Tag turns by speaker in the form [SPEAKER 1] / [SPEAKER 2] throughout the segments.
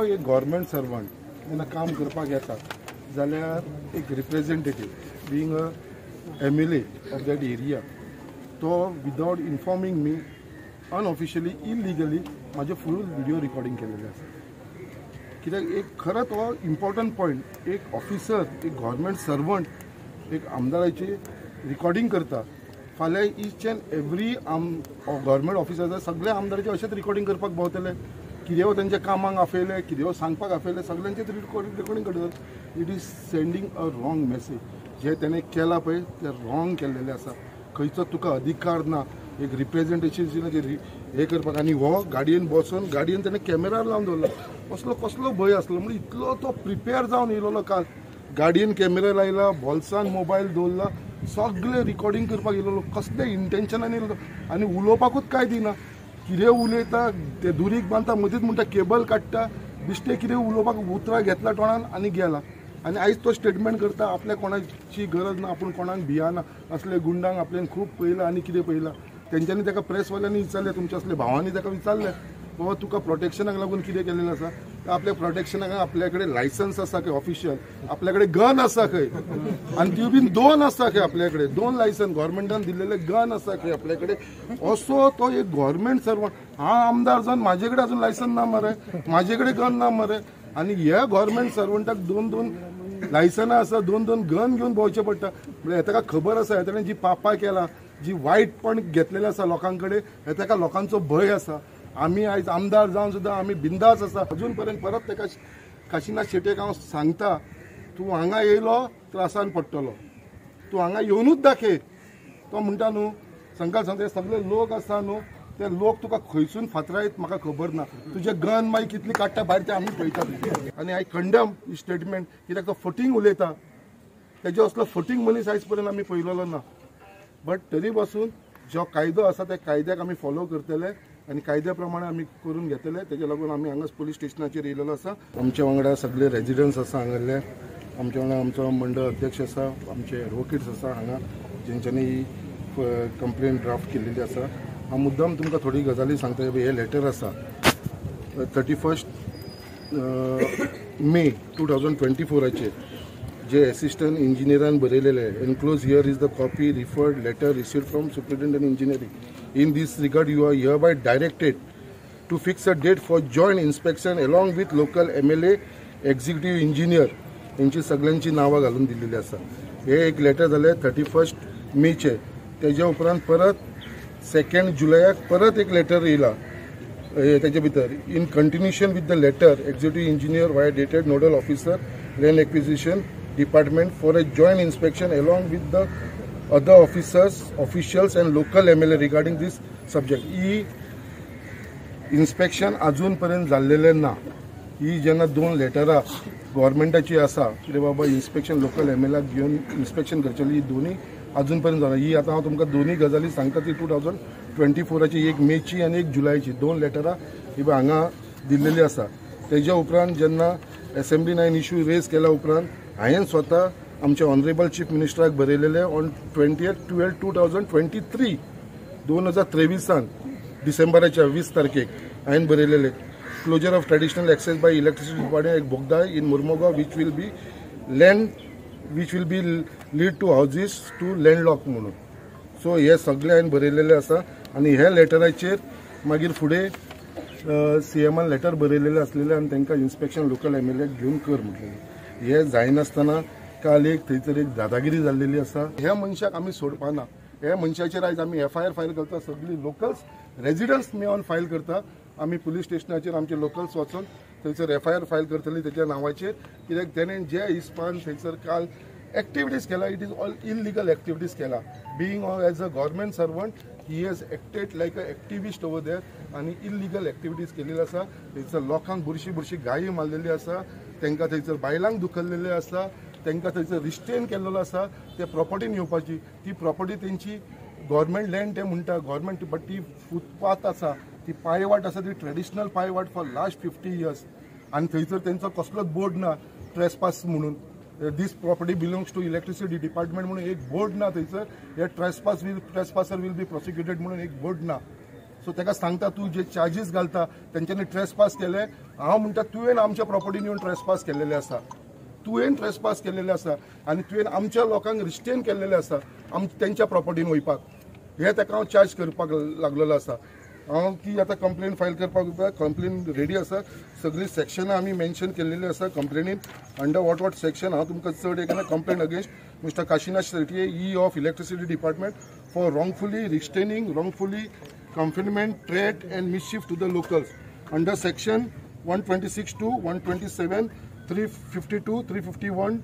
[SPEAKER 1] तो एक government servant जेन्ना काम करपाक येता जाल्यार एक representative being a MLA of that area तो without informing me unofficially illegally म्हाजें फूल व्हिडियो रिकॉर्डिंग केलेलें आसा. कित्याक एक खरो तो इम्पॉर्टंट पॉयंट, एक ऑफिसर एक गव्हर्मेंट सर्वंट एक आमदाराची रिकॉर्डिंग करता. फाल्यां each and every government officer सगळे आमदाराचे अशेंच रिकॉर्डिंग करपाक भोंवतले. कितें तेंच्या कामाक आपयले, कितें सांगपाक आपयले, सगळ्यांचेच रिकॉर्डिंग करतले. It is sending a wrong message. जे तेणें केलां पळय तें रॉंग केल्लेलें आसा. खंयचो तुका अधिकार ना एक रिप्रेजेंटेशनाचेर हें करपाक. आनी हो गाडयेन बसून गाडयेन तेणें कॅमेरा लावन दवरला. असलो कसलो भंय आसलो म्हणजे इतलो तो प्रिपेर जावन येयलेलो. काल गाडयेन कॅमेरा लायला, बोल्सान मोबायल दवरला, सगळें रिकॉर्डिंग करपाक येयलेलो. कसले इंटेन्शनान येयलो आनी उलोवपाकूच कांय दिना. कितें उलयता ते दुरीक बांदता, मदींच म्हणटा केबल काडटा, बिश्टें कितें उलोवपाक उतरां घेतला तोंडान आनी गेला. आनी आयज तो स्टेटमेंट करता आपल्या कोणाची गरज ना, आपूण कोणाक भियाना, असले गुंडांक आपल्यान खूब पळयलां आनी कितें पळयलां. तेंच्यांनी ताका प्रेसवाल्यांनी विचारलें, तुमच्या असले भावांनी ताका विचारलें, बाबा तुका प्रोटेक्शनाक लागून कितें केलेलें आसा? तर आपल्या प्रोटेक्शनाक आपल्या कडेन लायसन्स आसा खंय ऑफिशियल, आपल्या कडेन गन आसा खंय, आनी त्यो बीन दोन आसा खंय आपल्या कडेन, दोन लायसन्स गव्हर्मेंटान दिल्लेले गन आसा खंय आपल्या कडेन. असो तो एक गव्हर्मेंट सर्वंट. हांव आमदार जावन म्हाजे कडेन अजून लायसन्स ना मरे, म्हाजे कडेन गन ना मरे. आनी ह्या गव्हर्मेंट सर्वंटाक दोन दोन लायसनां आसा, दोन दोन गन घेवन भोंवचें पडटा. म्हणल्यार ताका खबर आसा ताणें जी पापां केला, जी वायटपण घेतलेलें आसा लोकां कडेन, हे ताका लोकांचो भंय आसा. आमी आयज आमदार जावन सुद्दां आमी बिंदास आसा. अजून पर्यंत परत ताका काशिनाथ शेट्येक हांव सांगता, तूं हांगा येयलो त्रासान पडटलो, तूं हांगा येवनूच दाखय. तो म्हणटा न्हू संकल्प सांगता, सगळे लोक आसा न्हू ते लोक तुका खंयसून फातरायत म्हाका खबर ना, तुजे गन मागीर कितली काडटा भायर ते आमी पळयतात. आनी I condemn he statement, कित्याक तो फटींग उलयता. तेजे असलो फटींग मनीस आयज पर्यंत आमी पळयलेलो ना. बट तरी पासून जो कायदो आसा त्या कायद्याक आमी फॉलो करतले आनी कायद्या प्रमाणे आमी करून घेतले. तेजे लागून आमी हांगाच पुलीस स्टेशनाचेर येयलेलो आसा. आमच्या वांगडा सगळे रेजिडंट्स आसा हांगासरले, आमच्या वांगडा आमचो मंडळ अध्यक्ष आसा, आमचे एडवोकेट्स आसा हांगा, जेंच्यांनी ही कंप्लेन ड्राफ्ट केलेली आसा. हांव मुद्दाम तुमकां थोडी गजाली सांगता. हे लेटर आसा 31 मे 2024 जे assistant इंजिनियरान बरयलेले. Enclose here is the copy referred letter received from superintendent engineering. In this regard you are hereby directed to fix a date for joint inspection along with local MLA, executive engineer. हेंची सगळ्यांची नांवां घालून दिल्लेली आसा. हे एक letter जालें 31 मेचे. तेज्या उपरांत परत 2 जुलयाक परत एक लेटर येयला. तेजे भितर in continuation with the letter executive engineer vide dated nodal officer land acquisition department for a joint inspection along with the other officers, officials and local MLA regarding this subject. He inspection अजून पर्यंत जाल्लेलें ना. ही जेन्ना दोन लेटरां गव्हर्मेंटाची आसा कितें बाबा inspection local MLA घेवन इन्स्पेक्शन करचेली, ही दोनूय अजून पर्यंत जालां. ही आतां हांव तुमकां दोनूय गजाली सांगता ती 2024 एक मेची आनी एक जुलयाची दोन लेटरां ही हांगा दिल्लेली आसा. तेज्या उपरांत जेन्ना एसेंब्लीन हांवें इशू रेज केल्या उपरांत हांवें स्वता आमच्या ऑनरेबल चीफ मिनिस्टराक बरयलेले ऑन 20/12/2023 2023 डिसेंबराच्या 20 तारखेक हांवें बरयलेले closure of traditional access by electricity department एक Bogda in Mormugao which will be land which will be lead to houses to landlock म्हणून. सो हे सगळे हांवें बरयलेले आसा. आनी ह्या लेटराचेर मागीर फुडें सीएमान लेटर बरयलेले आसलेले आनी तांकां इन्स्पेक्शन लोकल एमएलए घेवन कर म्हटलेलें. हे जायनासतना काल एक थंयसर एक दादागिरी जाल्लेली आसा. ह्या मनशाक आमी सोडपाना. ह्या मनशाचेर आयज आमी एफआयआर फायल करता. सगळी लोकल्स रेजिडंट्स मेळोन फायल करता. आमी पुलीस स्टेशनाचेर आमचे लोकल्स वचून थंयसर एफआयआर फायल करतली तेच्या नांवाचेर. कित्याक तेणें जे हिसपान थंयसर काल एक्टिविटीज केला, it is all illegal activities केला. Being as a government servant he has acted like a activist over there आनी इलिगल एक्टिविटीज केलेली आसा. थंयसर लोकांक बुरशी बुरशी गायी मारलेली आसा, तांकां थंयसर बायलांक दुखल्लेले आसा, तांकां थंयसर रिस्ट्रेन केल्लो आसा. ते प्रॉपर्टीन येवपाची ती प्रॉपर्टी तेंची गव्हर्मेंट लँड ते म्हणटा गव्हर्मेंट, बट ती फुटपाथ आसा, ती पायवाट आसा, ती ट्रेडिशनल पायवाट फॉर लास्ट 50 इयर्स. आनी थंयसर तेंचो कसलोच बोर्ड ना ट्रेसपास म्हणून. This property belongs to electricity department म्हणून एक बोर्ड ना थंयसर. हे trespasser will be prosecuted म्हणून एक बोर्ड ना. सो ताका सांगता तूं जे चार्जीस घालता तेंच्यांनी ट्रेसपास केले. हांव म्हणटा तुवें आमच्या प्रॉपर्टीन येवन ट्रेसपास केल्लेले आसा, तुवें ट्रेसपास केल्लेले आसा आनी तुवें आमच्या लोकांक रिस्ट्रेन केल्लेले आसा तेंच्या प्रॉपर्टीन वयपाक. हे ताका हांव चार्ज करपाक लागलेलो आसा. हांव ती आतां कंप्लेन फायल करपाक, कंप्लेन रेडी आसा, सगळीं सेक्शनां आमी मेन्शन केल्लेली आसा कंप्लेनीन अंडर what what section. हांव तुमकां चड एक complain against mister Kashinath Shetye E of electricity department for wrongfully restraining, wrongfully confinement, threat and mischief to the locals under section 126 to 127, 352, 351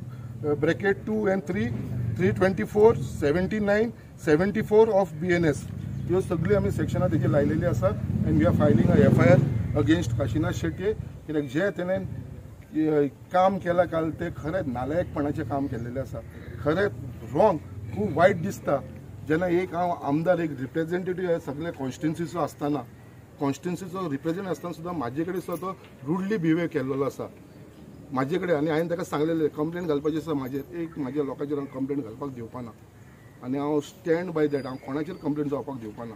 [SPEAKER 1] bracket 2 and 3, 324, 79, 74 of BNS. ह्यो सगळी आमी सेक्शनां तेजेर लायलेली आसा and we are filing a FIR against Kashinath Shetye. कित्याक जे तेणें काम केलां काल तें खरें नालायकपणाचें काम केल्लेलें आसा, खरें रॉंग, खूब वायट दिसता जेन्ना एक हांव आमदार, एक रिप्रेझेंटेटीव सगळ्या कॉन्स्टिट्युन्सीचो आसतना, कॉन्स्टिट्युन्सीचो रिप्रेझेंट आसतना सुद्दां म्हाजे कडेन सुद्दां तो रुडली बिहेव केल्लो आसा म्हाजे कडेन. आनी हांवें ताका सांगलेलें कंप्लेन घालपाची आसा म्हाजेर, एक म्हाज्या लोकांचेर हांव कंप्लेन घालपाक दिवपाना आनी हांव स्टँड बाय that, हांव कोणाचेर कंप्लेन जावपाक दिवपाना.